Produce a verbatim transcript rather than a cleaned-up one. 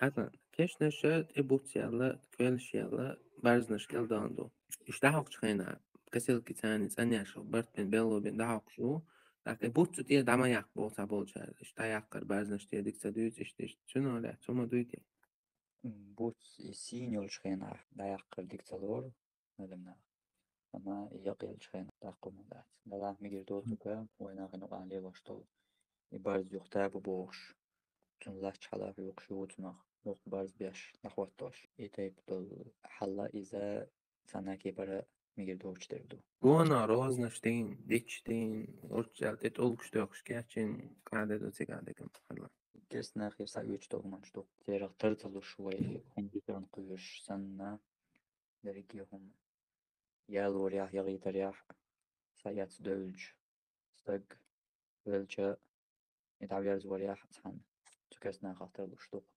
Хьаьта, кешнаша тӀе буц яьлла, кӀелш яьлла, барзнаш кӀел даьнна ду. Иштта дӀахьокхучу хенахь, косилкаца цӀанъеш, барт бина, белла бина дӀахьокхуш ду. ТӀаккха и буц цу тӀера дӀа ма яккха боху цхьаболчара. Иштта дӀаяккхар барзнаш тӀера дика ца дуьйцу, иштта, иштта. Цуьнан лаьцна хӀума дуй те? Буц и сийна йолчу хенахь дӀаяккхар дика ца лору, адамна. Амма и якъаелчу хенахь даккха хӀума дац. Делахь мегар доцург вайн нахана юкъахь лелош долу и барз юха табу бохуш, цунна лаьтташ хьала хьоькхуш ю цунах, юха барз беш, дӀахӀоттош. И тайпа долу хьал иза цхьана кепара мегар доцуш дерг ду. Гонах розанаш дийна, дича дийна, урччалла тӀе тӀулгаш тоьхуш кечйина кӀада ду цигахь дерг хьала. Кестнахе схьаоьцуш долу хӀуманаш ду. Церах тар ца луш вай хӀума дитарна кхоьруш санна, дерриге хӀума ялорехь, яхийтарехь, схьаэцна девлча стаг велча, и дӀаверзорехь цхьаьна цу кестнахах тарлуш ду-кх.